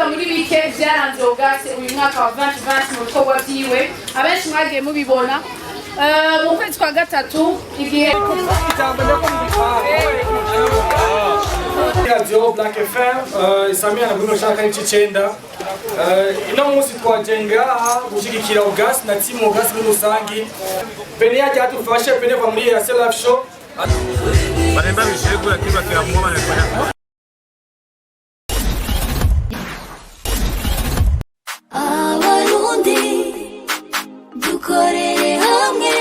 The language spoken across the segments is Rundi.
Muri bike byaranze Auguste uyu mwaka wa 2020 mu bikorwa byiwe, abenshi mwagiye mubibona. Mu kwezi kwa gatatu igihe Radio Black FM, Samia na Bruno Shaka n'ice 9. Ino munsi twaje ngaha gushigikira Auguste na team Auguste muri rusangi. Bene yadufashe Bene kuva muri Yase Live Show. Wanaimba mishegu lakini wakiamua wanafanya. Abarundi dukorere hamwe,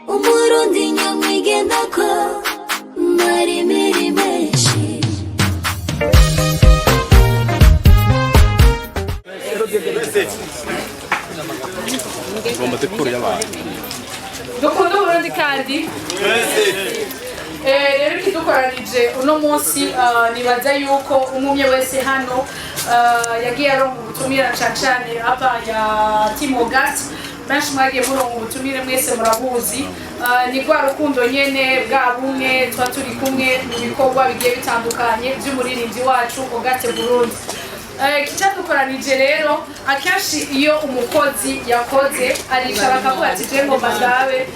Umurundi nyamwigendako marimiri menshi. Dukunda Uburundi kandi rero ikidukoranije uno munsi, nibaza yuko umwe wese hano yagiye aronka ubutumire, cane cane aba ya team August. Benshi mwagiye muronka ubutumire, mwese murabuzi. Ni rwa rukundo nyene bwa bumwe tuba turi kumwe mu bikorwa bigiye bitandukanye vy'umuririmbyi wacu Auguste Burundi. Ikicadukoranije rero, akenshi iyo umukozi yakoze aricara akavuga ati: "Je ngomba ndabe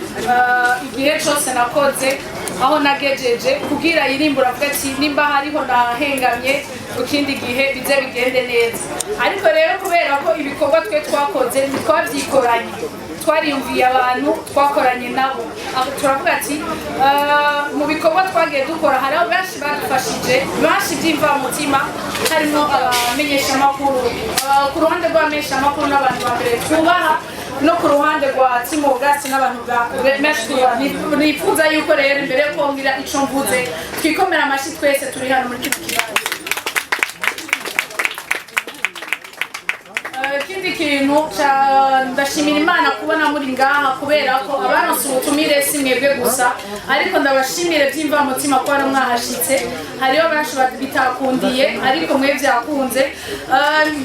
igihe cose nakoze aho nagejeje," kugira yirimbura avuga ati: "Nimba hariho nahengamye, ikindi gihe bize bigende neza." Ariko rero kubera ko ibikorwa twe twakoze ntitwavyikoranye, twariyumviye abantu twakoranye nabo. Aho turavuga ati mu bikorwa twagiye dukora hariho benshi badufashije, benshi by'imvamutima, harimo abamenyeshamakuru. Ku ruhande rw'abamenyeshamakuru n'abantu ba mbere twubaha, no ku ruhande rwa team August n'abantu benshi twubaha. Nifuza yuko rero imbere yo kongera ico mvuze, twikomera amashyi twese turi hano muri kino kibanza. Ikindi kintu ndashimira Imana kubona muri ngaha, kubera ko abaronse ubutumire si mwebwe gusa, ariko ndabashimire by'imvamutima kuba mwahashitse. Hariho benshi bitakundiye, ariko mwe byakunze.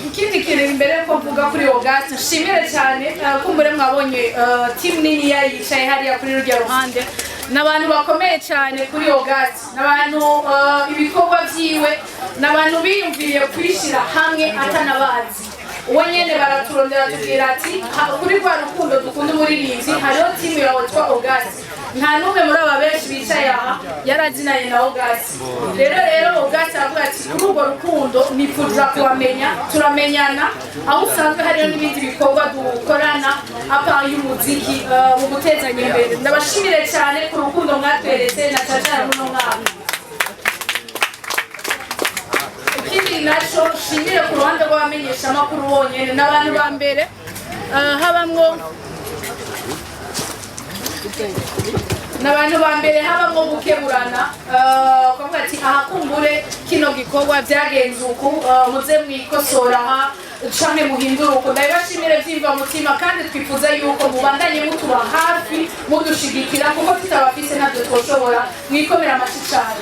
Ikindi kintu imbere yuko mvuga kuri August, nshimire cyane, kumbure mwabonye team nini yicaye hariya kuri rurya ruhande, ni abantu bakomeye cyane kuri August, ni abantu ibikorwa byiwe, ni abantu biyumviriye kwishyira hamwe atanabazi. Uwo nyene baraturondera, tubwira ati: "Kuri rwa rukundo dukunda umuririmbyi, hariho timu yawe witwa August." Nta n'umwe muri aba benshi bicaye aha yarazinanye na August. Rero August aravuga ati: "Kuri urwo rukundo nifuza kubamenya." Turamenyana, aho usanzwe hariho n'ibindi bikorwa dukorana apa y'umuziki, mu gutezanya imbere. Ndabashimire cyane ku rukundo mwatweretse na cane cane muno mwaka. Ikindi naco nshimire ku ruhande rw'abamenyeshamakuru bonyene, n'abantu ba mbere habamwo, n'abantu ba mbere habamwo gukeburana, ukavuga ati: "Aha kumbure kino gikorwa byagenze uku, muze mwikosora aha canke muhindure uku." Ndabibashimire vyimva mutima, kandi twifuza yuko mubandanye mutuba hafi, mudushigikira, kuko tutabafise ntabyo twoshobora. Mwikomera amashi cane.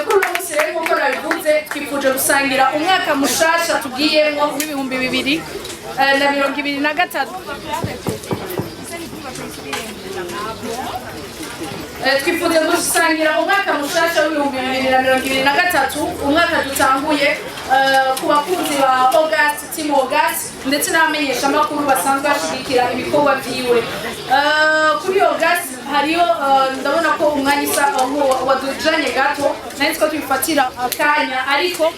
Kuri uno munsi rero, nk'uko nabivuze, twifuje gusangira umwaka mushasha tugiyemwo w'ibihumbi 2023. Twifuje gusangira umwaka mushasha w'ibihumbi 2023, umwaka dutanguye, ku bakunzi ba August, team August, ndetse n'abamenyeshamakuru basanzwe bashigikira ibikorwa vyiwe. Kuri August hariyo, ndabona ko umwanya isa wadujanye gato, nari nzi ko tubifatira akanya, ariko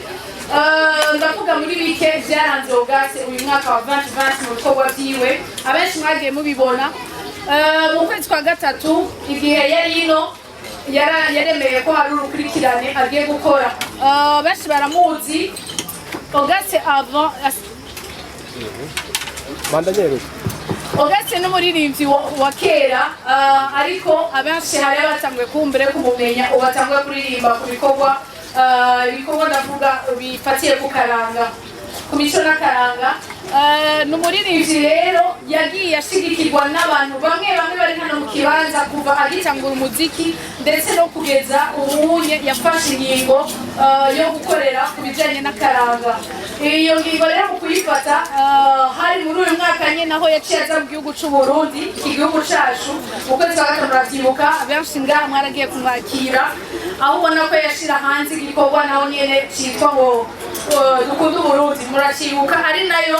ndavuga muri bike byaranze August uyu mwaka wa 2020 mu bikorwa vyiwe, abenshi mwagiye mubibona. Mu kwezi kwa gatatu igihe yari ino, yaremeye ko hari urukurikirane agiye gukora. Benshi baramuzi Auguste avant. Auguste n'umuririmbyi wa kera, ariko abenshi hari abatanguye kumbere kumumenya ubu batanguye kuririmba ku bikorwa, ibikorwa ndavuga bifatiye ku karanga, ku mico n'akaranga. Ni umuririmbyi rero yagiye ashigikirwa n'abantu bamwe bamwe bari hano mu kibanza kuva agitangura umuziki ndetse no kugeza ubunye yafashe ingingo yo gukorera ku bijyanye n'akaranga. Iyo ngingo rero mu kuyifata hari muri uyu mwaka nyine aho yaciye aza mu gihugu cy'u Burundi, iki gihugu cyacu, mu kwezi kwa gatanu. Muravyibuka, benshi ngaha mwaragiye kumwakira, aho ubona ko yashira hanze igikorwa naho nyene cyitwa ngo Dukunde Uburundi. Muracibuka, ari nayo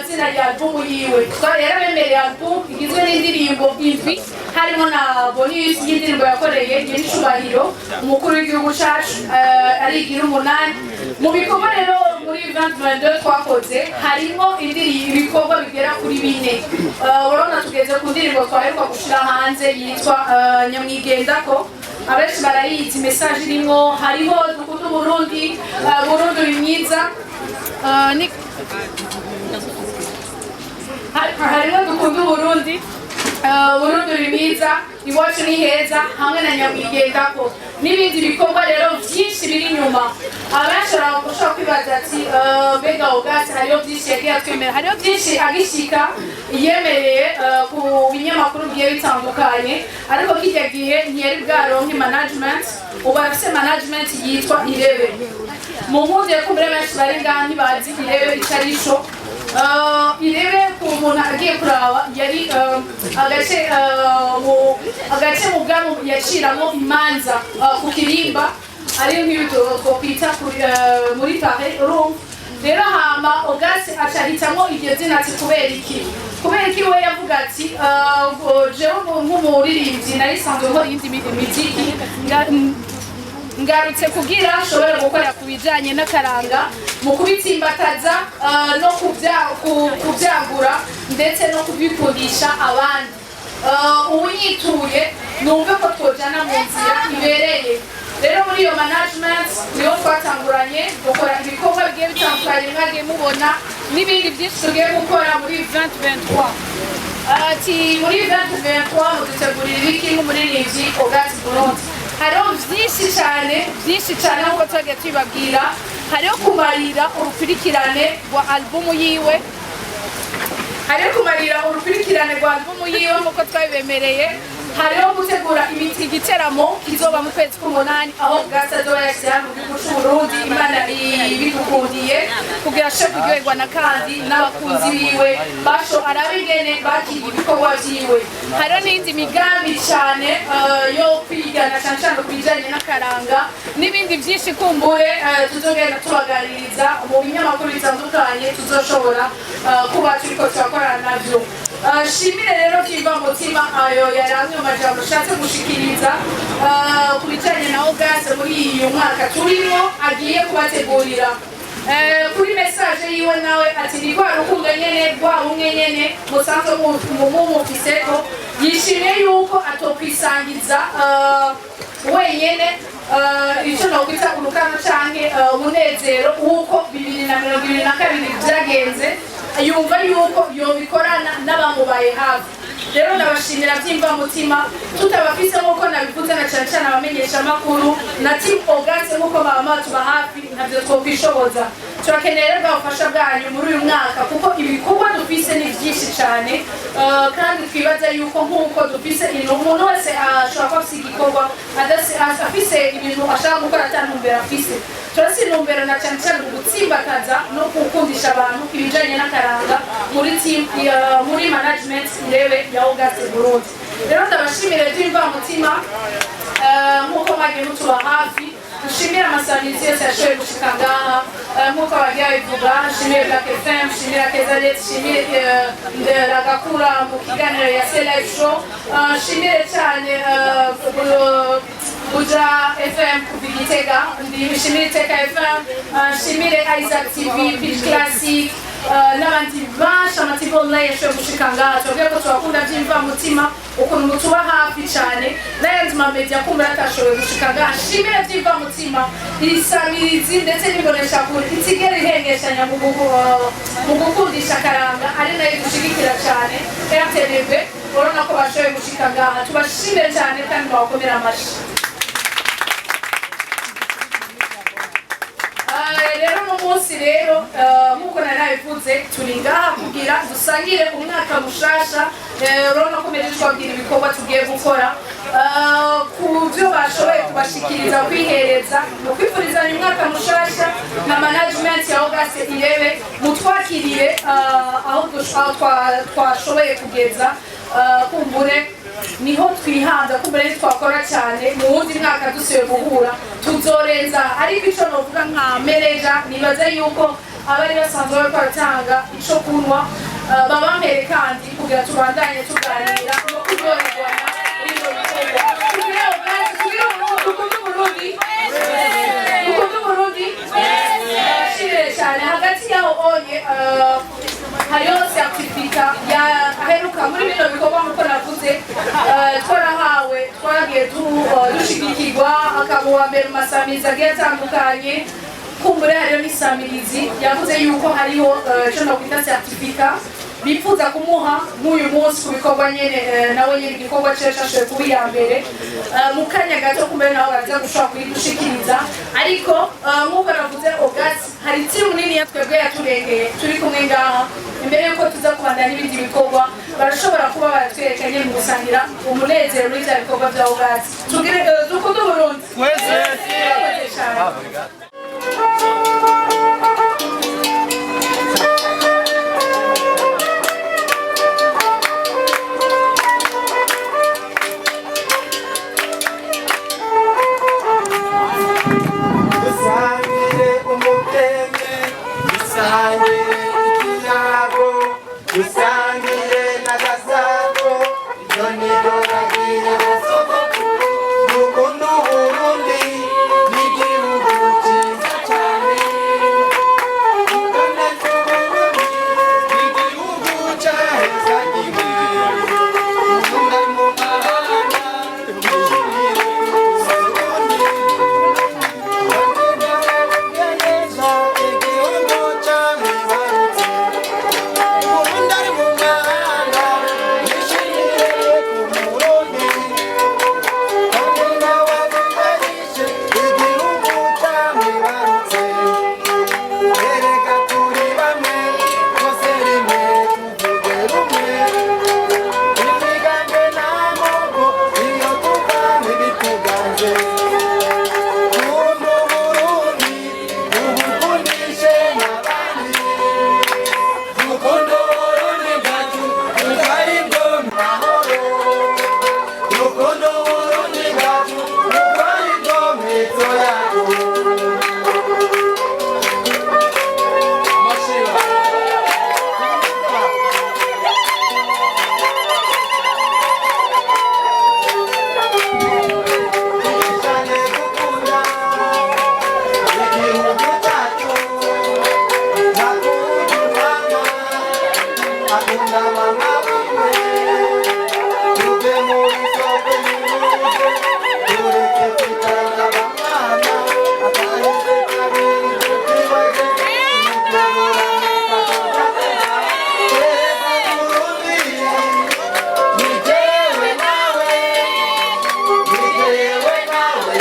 zina rya albumu yiwe. Yarabemereye album igizwe n'indirimbo indwi, harimo na bonus y'indirimbo yakoreye nyiricubahiro umukuru w'igihugu cacu, ari igira umunani. Mu bikorwa rero muri 2022 twakoze harimo ibikorwa bigera kuri bine. Urabona tugeze ku ndirimbo twaheruka gushira hanze yitwa Nyamwigendako, abenshi barayizi message irimwo. Hariho Dukunde Uburundi, Burundi uri mwiza, harimo Dukunde Uburundi, Burundi uri mwiza, Iwacu ni heza, hamwe na Nyamwigendako, n'ibindi bikorwa rero byinshi biri inyuma. Abenshi ushobora kwibaza ati mbega August hariho byinshi yagiye atwemera, hariho byinshi agishika yemereye ku binyamakuru bigiye bitandukanye, ariko kijya gihe ntiyari bwaronke management. Ubu arafise management yitwa Irebe. Mu nkundiye kumbure benshi bari ngaha ntibazi Irebe ico arico. Irebe ku muntu agiye kuraba yari agace agace mu bwami yaciramo imanza ku kirimba, ari nk'ibi twokwita muri Paris. Urumva rero hama August aca ahitamo iryo zina ati kubera iki? Kubera iki? We yavuga ati jewe nk'umuririmbyi nari sanzwe nkora iyindi miziki, ngarutse kugira nshobore gukora ku bijanye n'akaranga mu kubitsimbataza no kubyagura ndetse no kubikundisha abandi. Ubu nyituye numve ko twojana mu nzira ibereye. Rero muri iyo management niho twatanguranye gukora ibikorwa bigiye bitandukanye mwagiye mubona, n'ibindi byinshi tugiye gukora muri 2023. Ati muri 2023 mudutegurira ibiki nk'umuririmbyi August Burundi? Hariho byinshi cyane, byinshi cyane, nk'uko twagiye tubibabwira. Hariho kumarira urukurikirane rwa albumu yiwe, hariho kumarira urukurikirane rwa albumu yiwe nk'uko twabibemereye, hariho gutegura imiti igiteramo kizoba mu kwezi k'umunani, aho August azoba yashyize hano mu gihugu cy'u Burundi, Imana ibidukundiye, kugira ashobore kuryoherwa na kandi n'abakunzi biwe basho arabe ingene bakiriye ibikorwa vyiwe. Hariho n'iyindi migambi cyane yo kwigana cyane cyane ku bijanye n'akaranga n'ibindi byinshi kumbure tuzogenda tubaganiriza mu binyamakuru bitandukanye tuzoshobora kuba turiko turakorana navyo. Shimire rero kiva mutima, ayo yari amwe mu majambo ushatse gushikiriza ku bijanye na August muri uyu mwaka turimo agiye kubategurira. Kuri message yiwe nawe ati ni rwa rukundo nyene, rwa bumwe nyene musanzwe mumufiseko. Yishimiye yuko atokwisangiza wenyene icyo nokwita urukano canke umunezero w'uko 2022 vyagenze, yumva yuko yobikorana n'abamubaye hafi. Rero ndabashimira by'imvamutima, tutabafise nk'uko nabivuze, na cyane cyane abamenyeshamakuru na team August, nk'uko bama tuba hafi, ntabyo twokwishoboza. Turakeneye rero bwa bufasha bwanyu muri uyu mwaka, kuko ibikorwa dufise ni byinshi cyane. Kandi twibaza yuko nk'uko dufise ibintu, umuntu wese ashobora kuba afise igikorwa afise ibintu ashaka gukora ata ntumbero afise. Turafise intumbero na cyane cyane mu gutsimbataza no gukundisha abantu ibijanye n'akaranga muri team muri management Irebe ya August Burundi. Rero ndabashimire by'imvamutima nk'uko mwagiye mutuba hafi. Nshimire amasamirizi yose yashoboye gushika ngaha nk'uko bagiye babivuga. Nshimire Black FM, nshimire Akezalet, nshimire Ndera mu kiganiro ya C Live Show, nshimire cyane Buja FM kuva i Gitega, nshimire Iteka FM, nshimire Isaac TV, Pitch Classic n'abandi benshi, ama TV online yashoboye gushika ngaha. Tubabwire ko tubakunda by'imvamutima, ukuntu mutuba hafi cyane, n'ayandi mamedia kumbura atashoboye gushika ngaha. Nshimire by'imvamutima isamirizi ndetse n'imboneshakure itigera ihengeshanya mu gukundisha akaranga, ari nayo dushigikira cyane, RTNB. Urabona ko bashoboye gushika ngaha. Tubashimire cyane kandi babakomere amashyi. Rero uno Munsi rero, nk'uko nari nabivuze, turi ngaha kugira dusangire umwaka mushasha. Urabona ko mbere twabwira ibikorwa tugiye gukora. Ku byo bashoboye kubashikiriza, kwihereza ni ukwifurizanya umwaka mushasha na management ya August Irebe. Mutwakiriye aho twashoboye kugeza. Kumbure niho twihanda, kumbure ntitwakora cyane. Mu wundi mwaka dusuye guhura tuzorenza, ariko ico novuga nka manager, nibaze yuko abari basanzwe bariko baratanga ico kunywa babampere kandi kugira tubandanye tuganira no kuryoherwana muri ivyo bikorwa. Tugire ubwacu, tugire dukunde Uburundi, dukunde Uburundi. Ndabashimire cyane. Hagati yaho onye hariho certificat ya aheruka muri bino bikorwa. Nk'uko navuze, twarahawe, twaragiye dushigikirwa, akaba uwa mbere mu masamirizi agiye atandukanye. Kumbure hariho n'isamirizi yavuze yuko hariho ico nokwita certificat bifuza kumuha nk'uyu munsi ku bikorwa nyene. Nawe nyene igikorwa ciwe cashoboye kuba iya mbere. Mu kanya gato kumbere nawe baraza gushobora kuyidushikiriza. Ariko nk'uko navuze, August hari timu nini ya twebwe yaturengeye turi kumwe ngaha. Imbere yuko tuza kubandanya n'ibindi bikorwa, barashobora kuba baratwereka nyene mu gusangira umunezero muri vya bikorwa vya August. Tugire dukunde Uburundi twese. Murakoze cane. Dusangire umutende, dusangire ikiyago, dusangire n'agasago. Iryo ni ryo ragire basogokuru. Dukunde Uburundi, ni igihugu cyiza cyane. Dukunde Uburundi, ni igihugu cyahezagiwe. Dukunde mu mahanga, dushimire Uburundi. Kunda Uburundi, ubukundishe n'abandi. Dukunda Uburundi bwacu, kuko ari bwo mahoro. Dukunda Uburundi bwacu, kuko ari bwo mico yacu. Twigishanye gukunda igihugu cyacu. Akunda mama, akunda mama wiwe. Tuve muri soko nimuze, tureke kwitana bamwana. Akahise kabiri tutibaze, umutoborane kazogateza. Twese Burundi, ni jewe nawe, ni jewe nawe,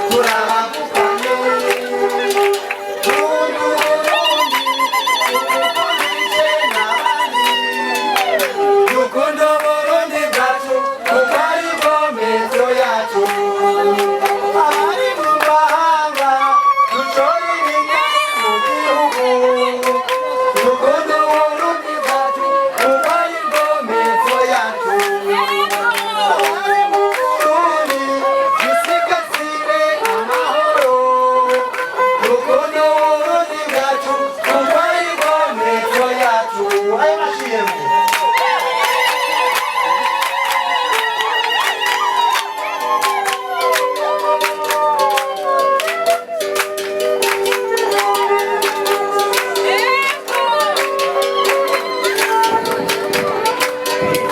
turabavukanye. Kunda Uburundi, ubukundishe n'abandi. Dukunda Uburundi bwacu, kuko ari bwo mico yacu. Abari mu mahanga, dushore ibinyane mu gihugu. Dukunda Uburundi bwacu, kuko ari bwo mico yacu. Abari mu Burundi, dusigasire amahoro. Dukunda Uburundi bwacu, kuko ari bwo mico yacu. Ayo mashimwe.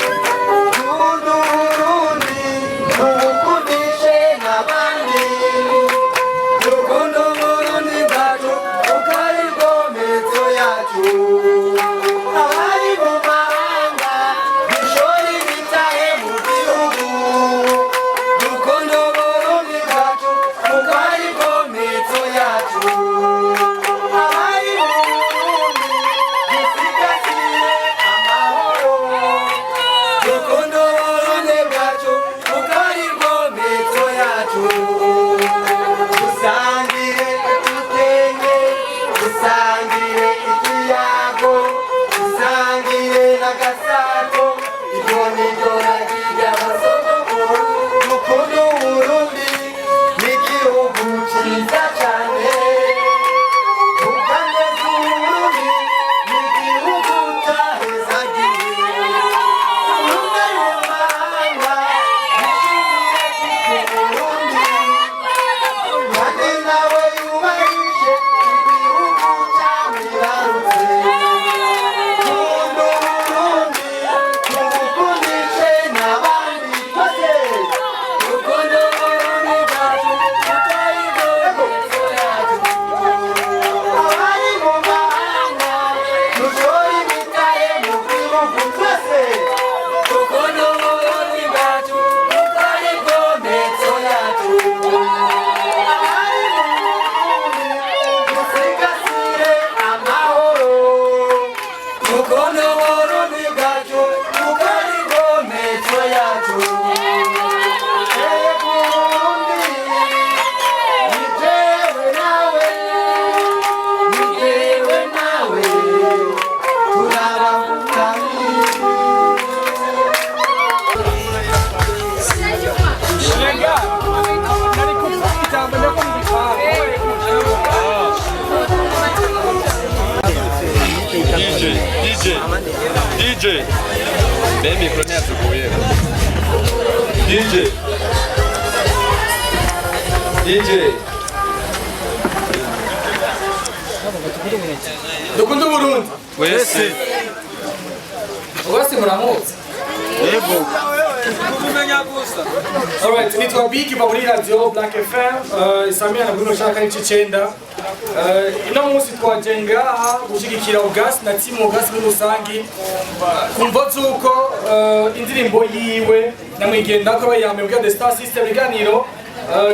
Kunda Uburundi, ubukundishe n'abandi. Dukunda Uburundi bwacu, kuko ari bwo mico yacu. Abari mu mahanga, dushore ibitahe mu gihugu. Dukunda Uburundi bwacu, kuko ari bwo mico yacu. DJ mbe mikoro ntiyatuguye. DJ, DJ. Dukunda Uburundi. Wese. Ubwasi muramutse. Yego. Alright, nitwa Big muri radio Black FM, Samia na Bruno Shaka n'ice 9. Ino munsi twaje ngaha gushigikira August na team August muri rusangi. Kumva zuko indirimbo yiwe namwigenda ko bayambe bwa The Star System ibiganiro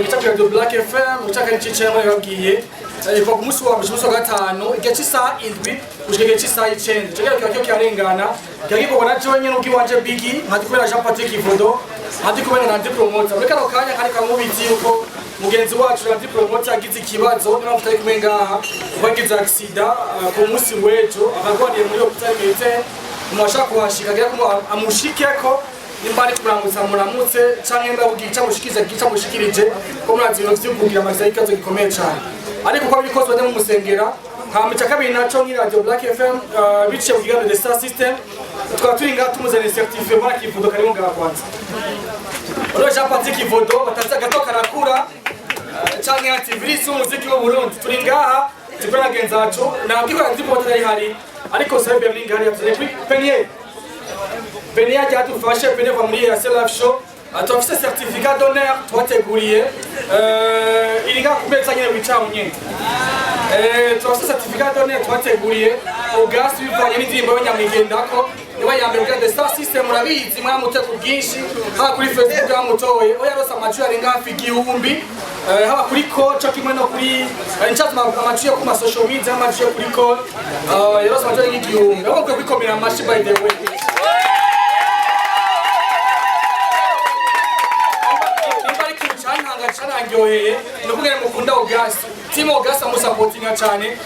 gica kuri radio Black FM gucaka n'ice 9 babwiye. Kuva ku munsi wa mbere umunsi wa gatanu igihe cy'isaha 7 gushika igihe cy'isaha 9. Ico kiba kiba kirarengana kiba na jewe nyene ubwiwanje Biggie nkati kubera Jean Patrick Ivodo nkati kubera na Andy Promoter. Muri kano kanya kari kamubizi yuko mugenzi wacu Andy Promoter yagize ikibazo niba mutari kumwe ngaha kuko yagize accident ku munsi w'ejo akagwariye muri hôpital militaire. Umuntu kuhashika agira ko amushikeko nimba ari kurangutsa muramutse canke ndabugira ico amushikirize gica amushikirije ko murazi ibintu vy'ukugira amazi y'ikibazo gikomeye cane. Ariko uko biri kose bajya mumusengera. Hama ica kabiri naco nk'i radio Black FM biciye mu kiganiro The Star System tukaba turi ngaha tumuzaniye certificat muri Kivudo kariho ngaha kwanza. Rero Jean Patrick Ivodo batazi agato karakura canke antivirus w'umuziki w'u Burundi turi ngaha turi bagenzi bacu nabwo ikora ndi promoter ari hari ariko sabe bya mlinga hari yatuzanye kuri Peniel. Peniel ryadufashe Peniel va muri Yase Live Show turafise certificat d'honneur twateguriye iri ngaha ku meza nyene wicaye nyene. Turafise certificat d'honneur twateguriye August bivanye n'indirimbo y'abanyamwigendako niba ya mbere bwa The Star System murabizi mwamutse ku bwinshi haba kuri Facebook yamutoye oya yarose amajwi arenga hafi 1000 haba kuri call cyo kimwe no kuri nchatse amajwi yo ku ma social media amajwi yo kuri call yarose amajwi arenga 1000. Ahubwo mukwiye kwikomera amashi by the way. Canangyoheye nukugere mukunda August team August amusapotinga cyane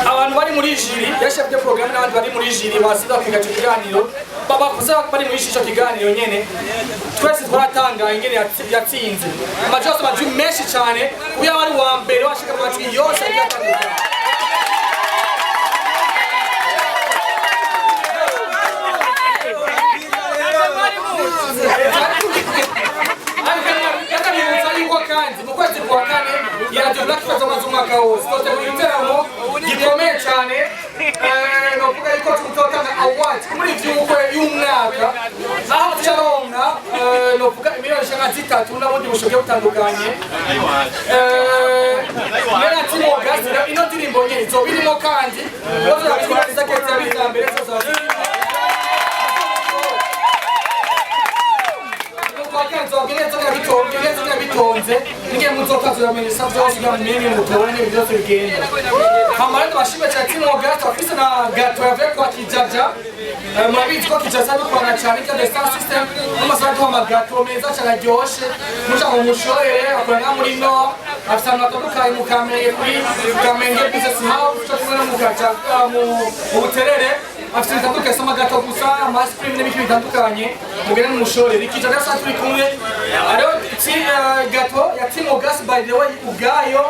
abantu bari muri jury ya chef de programme n'abandi bari muri jury basiza kwiga cyo kiganiro babakuze bari muri cyo kiganiro nyene twese twaratanga ingene yatsinze amajwi yose amajwi menshi cyane uya wari wa mbere washika mu majwi yose agiye. Kandi mu kwezi kwa kane ya Black FM amaze umwaka wose twateguye igiteramo gikomeye cyane novuga yuko tutotanga award muri vy'ubukwe y'umwaka aho tucaronka novuga imiliyoni 3 n'ubundi bushoke butandukanye. Rero team August ino ndirimbo nyene izoba irimo kandi bazobikora kete ya mbere zoba bitonze nige muzoka tuzamenyesha byose kugira mumenye mutore n'ibintu byose bigenda. Hama rero tubashime cyane team August afise na gato yavuye kwa Kijaja. Murabizi ko Kijaja dukorana cyane cya The Star System n'amasaha duha amagato meza cyane aryoshe mushaka ngo mushorere akorana muri no afise ahantu hatandukanye mu Kamenge kuri Kamenge Business House cyo kumwe no mu Gaca mu Buterere afise bitandukanye amagato gusa ama ice cream n'ibindi bitandukanye mugende mushorere Kijaja sa turi kumwe. Rero gato ya team August by the way ubwayo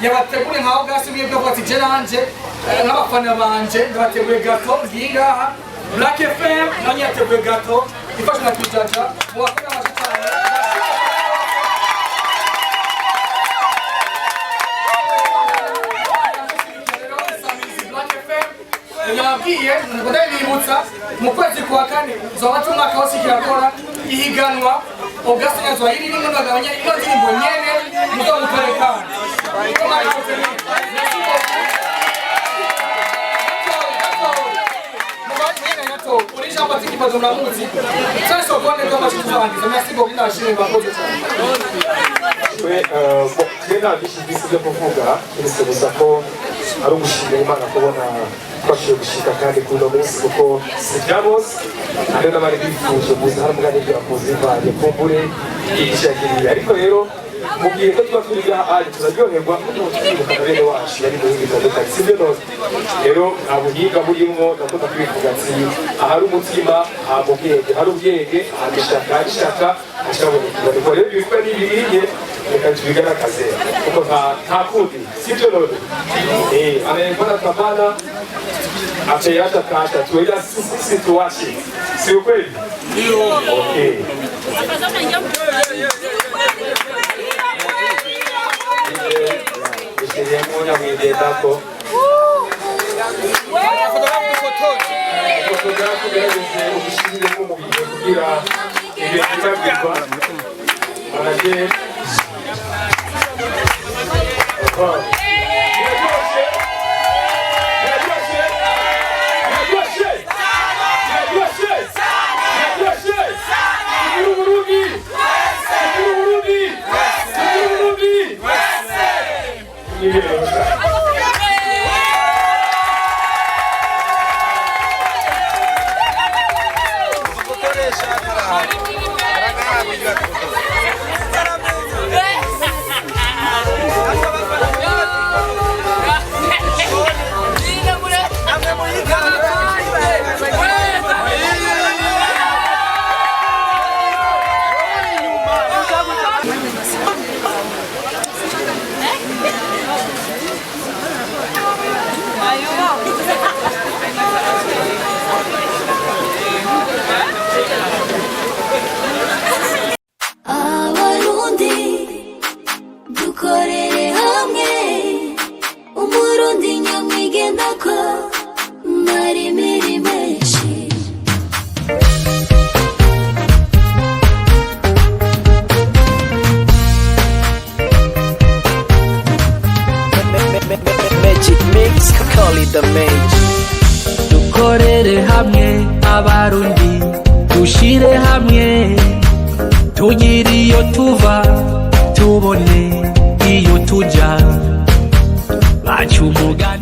yabateguriye nka August ubwiye bwo ati je nanje n'abafana banje ndabateguye gato ngiye ngaha Black FM nanye yateguye gato ifashe na Kijaja mubakora amashi cyane. Black FM yabwiye ndabibutsa mu kwezi kwa kane zoba umwaka wose kirakora ihiganwa August yazwa iri n'umuntu agabanya ino ndirimbo nyene muzomutorekana. Uri Jean Patrick Ivodo muramuzi twese ubone ko amashi tuzarangiza. Merci beaucoup ndashimye bakoze cyane. Twe nta byinshi bisi byo kuvuga keretse gusa ko ari ugushimira Imana kubona twashoboye gushika kandi kuri uno munsi kuko si bya bose hariho n'abari bifuje kuza hano mugani byakoze bivanye kumbure igishagiriye ariko rero mu gihe ko tuba turi ngaha ari turaryoherwa kuko twibuka na bene wacu yari mu bindi bitandukanye sibyo none rero nta buhinga burimwo ndakunda kubivuga ati ahari umutima haba ubwenge hari ubwenge haba ishaka hari ishaka hacaboneka ubwo rero ibikorwa n'ibiriye reka tubigaragaze kuko nta kundi sibyo none anayepata tapana Ataiacha kaacha tu, ila sisi tuache, si ukweli? Okay. Ishiriyemo nyamwigendako fotogarafu, gerageze ubishyiremo mu bihe kugira ibintu bitagirwa manager. Biraryoshe, biraryoshe, biraryoshe, biraryoshe, biraryoshe. Tugire Uburundi, tugire Uburundi, tugire Uburundi. Nibyo. Abarundi dukorere hamwe, Umurundi nyamwigendako maremere menshi. Magic mix, call it the magic. Dukorere hamwe Abarundi, dushire hamwe, tugire iyo tuva, tubone iyo tuja, baca umugani.